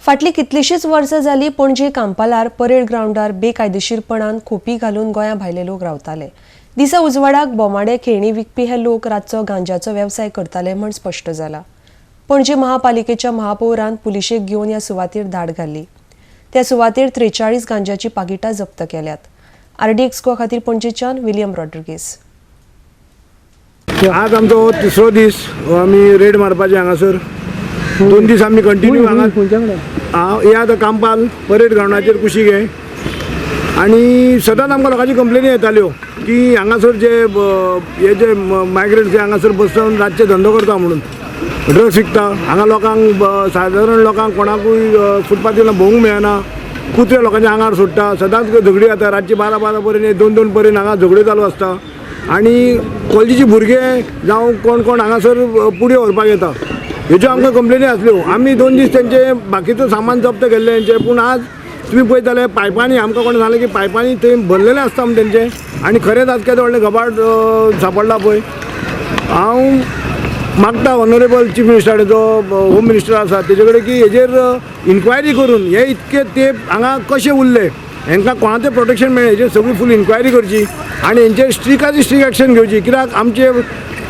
फाटलीं कितलींशींच वर्सां जालीं पणजे कांपालार परेड ग्रावंडार बेकायदेशीरपणान खोपी घालून गोंया भायले लोक रावताले. दिसा उजवाडाक बोमाडे खेळणी विकपी हे लोक रातचो गांजाचो वेवसाय करताले म्हण स्पश्ट जाला. पणजे महापालिकेच्या महापौरान पुलिशेक घेवन ह्या सुवातेर धाड घाली. त्या सुवातेर 43 गांजाची पाकिटां जप्त केल्यात. आरडीएक्स गोवा खातीर पणजेच्यान विलियम रॉड्रिगीस. आज आमचो तिसरो दीस आमी रेड मारपाचे हांगासर. 2 दीस आमी कंटिन्यू हांगा. हांव हे आतां कांपाल परेड ग्रावंडाचेर कुशीक हे आनी सदांच आमकां लोकांची कंप्लेनी येताल्यो की हांगासर जे हे जे मायग्रंट्स हांगासर बसून रातचे धंदो करता म्हणून ड्रग्स विकता. हांगा लोकांक सादारण लोकांक कोणाकूय फुटपाथीर भोंवूंक मेळना. कुत्रे लोकांच्या आंगार सोडटा. सदांच झगडी जाता. रातची 12 12 पर्यंत, 2 2 पर्यंत हांगा झगड्यो चालू आसता आनी कॉलेजीचे भुरगे जावं कोण कोण हांगासर पुडयो व्हरपाक येता. हेच्यो आमकां कंप्लेनी आसल्यो. आमी 2 दीस तेंचे बाकीचो सामान जप्त केल्लें तेंचें. पूण आज तुमी पळयत जाल्यार पायपांनी आमकां कोणें सांगलें की पायपांनी थंय भरलेलें आसता म्हण तेंचें आनी खरेंच आज केदो व्हडलें घबाड सांपडला पळय. हांव मागता ऑनरेबल चीफ मिनिस्टर जो होम मिनिस्टर आसा तेजे कडेन की हेजेर इन्क्वायरी करून हे इतके तेंप हांगा कशे उरले, हेंकां कोणाचें प्रोटेक्शन मेळ्ळें, हेजेर सगळी फूल इन्क्वायरी करची आनी हेंचेर स्ट्रिकाची स्ट्रीक एक्शन घेवची. कित्याक आमचे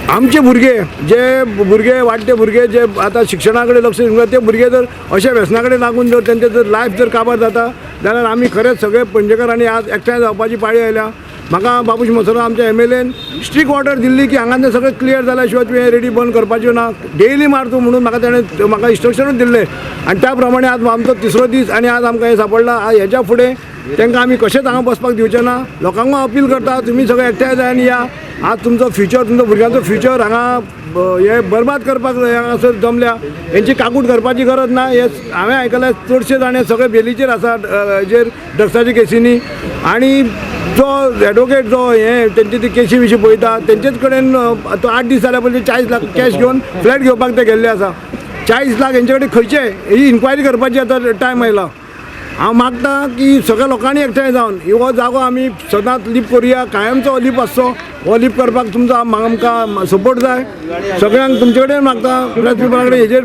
आमचे भुरगे, जे भुरगे वाडटे भुरगे जे आतां शिक्षणा कडेन लक्ष दिवंक, ते भुरगे जर अशा व्यसना कडेन लागून जर तेंचे जर लायफ जर काबार जाता जाल्यार आमी खरेंच सगळे पणजेकारांनी आज एकठांय जावपाची पाळी आयल्या. म्हाका बाबूश मोन्सेरात आमच्या एमएलएन स्ट्रीक ऑर्डर दिल्ली की हांगा सगळें क्लियर जाल्या शिवाय तुवें रेडी बंद करपाच्यो ना, डेली मार तूं म्हणून म्हाका तेणें म्हाका इन्स्ट्रक्शनूच दिल्लें. आनी त्या प्रमाणे आज आमचो तिसरो दीस आनी आज आमकां हें सांपडलां. आज हेच्या फुडें तांकां आमी कशेंच हांगा बसपाक दिवचें ना. लोकांक अपील करता, तुमी सगळे एकठांय जाय आनी या. आज तुमचो फ्युचर, तुमचो भुरग्यांचो फ्युचर हांगा हे बरबाद करपाक हांगासर जमल्या. हेंची काकूट करपाची गरज ना. हे हांवें आयकलें, चडशे जाण हे सगळे बेलीचेर आसा, हेजेर ड्रग्साच्या केसींनी. आनी जो एडवोकेट जो हे तेंची ती केशी विशीं पळयता, तेंचेच कडेन तो 8 दीस जाल्या पयलीं 40 लाख कॅश घेवन फ्लॅट घेवपाक ते गेल्ले आसा. 40 लाख हेंचे कडेन खंयचे, ही इन्क्वायरी करपाची आतां टायम आयला. हांव मागता की सगळ्या लोकांनी एकठांय जावन हो जागो आमी सदांच लिप करुया, कायमचो लिप आसचो. हो लिप करपाक तुमचो आमकां सपोर्ट जाय. सगळ्यांक तुमचे कडेन मागता, प्रेस पेपरा कडेन हेजेर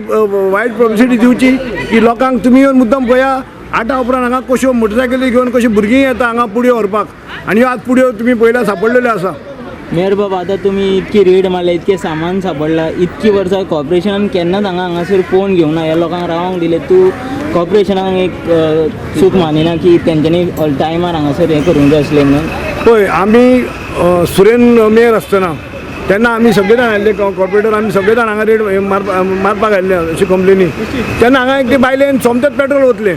वायट पब्लिसिटी दिवची की लोकांक तुमी येवन मुद्दम पळया, 8 उपरांत हांगा कश्यो मोटरसायकली घेवन कश्यो भुरगीं येता हांगा पुडयो व्हरपाक. आनी ह्यो आज पुडयो तुमी पळयल्या, सांपडलेल्यो आसा. मेयर बाबा, आतां तुमी इतकी रेड मारल्या, इतकें सामान सांपडलां. इतकी वर्सां कॉर्पोरेशनान केन्नाच हांगा हांगासर पळोवन घेवना. ह्या लोकांक रावंक दिलें. तूं कॉर्पोरेशनाक एक चूक मानिना की तेंच्यांनी टायमार हांगासर हें करूंक जाय आसलें म्हणून? पळय, आमी सुरेन मेयर आसतना तेन्ना आमी सगळे जाण आयिल्ले कॉर्पोरेटर. आमी सगळे जाण हांगा रेड मारपाक आयिल्ले अशी कंप्लेनी. तेन्ना हांगा एक ते बायलेन सोमतेच पेट्रोल ओतलें.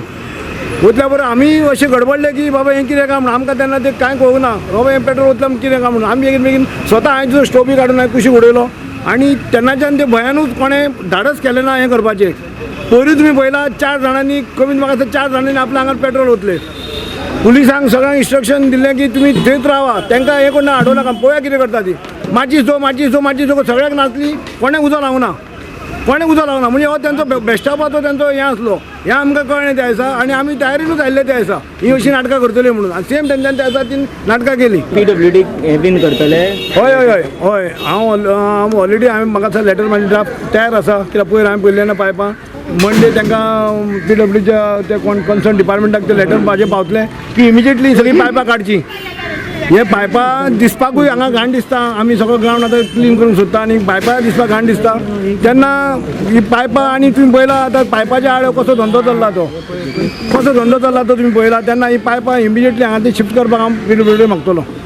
ओतल्या बरोबर आमी अशें गडबडले की बाबा हें कितें काय म्हणून. आमकां तेन्ना तें कांय कळूंक ना, बाबा हें पेट्रोल ओतलें म्हूण कितें काय म्हणून. आमी बेगीन बेगीन स्वता हांवें तुजो स्टोवी काडून हांवें कुशीक उडयलो आनी तेन्नाच्यान ते भंयानूच कोणें धाडस केलें ना हें करपाचें. पयरूय तुमी पळयला, चार जाणांनी, कमीत म्हाका दिसता चार जाणांनी आपल्या आंगार पेट्रोल ओतलें. पुलिसांक सगळ्यांक इन्स्ट्रक्शन दिल्लें की तुमी थंयच रावा, तांकां हें करून हाडूं नाका, पळोवया कितें करता ती. माचीस दो, माचीस दो, माचीस दो. सगळ्यांक नाचली, कोणें उजो लावना, कोणें उजो लावना. म्हणजे हो तेंचो बेश्टापाचो तेंचो हें आसलो हें आमकां कळ्ळें त्या दिसा आनी आमी तयारीनूच आयिल्ले त्या दिसा, ही अशीं नाटकां करतली म्हणून. आनी सेम तेंच्यानी त्या दिसा ती नाटकां केली. पीडब्ल्यूडी हें बीन करतले? हय हय हय हय, हांव ऑलरेडी हांवें म्हाका लेटर म्हाजें ड्राफ्ट तयार आसा. कित्याक पयर हांवें पळयलें ना पायपां. मंडे तांकां पीडब्ल्यूच्या ते कोण कन्सर्न डिपार्टमेंटाक ते लेटर म्हाजें पावतलें की इमिजिएटली सगळीं पायपां काडचीं. हे पायपां दिसपाकूय हांगा घाण दिसता. आमी सगळो ग्रावंड आतां क्लीन करूंक सोदता आनी पायपां दिसपाक घाण दिसता. तेन्ना ही पायपां आनी तुमी पळयला आतां पायपाच्या आड कसो धंदो चल्ला तो, कसो धंदो चल्ला तो तुमी पळयला. तेन्ना ही पायपां इमिजिएटली हांगा ती शिफ्ट करपाक हांव पीडब्ल्यूडी मागतलो.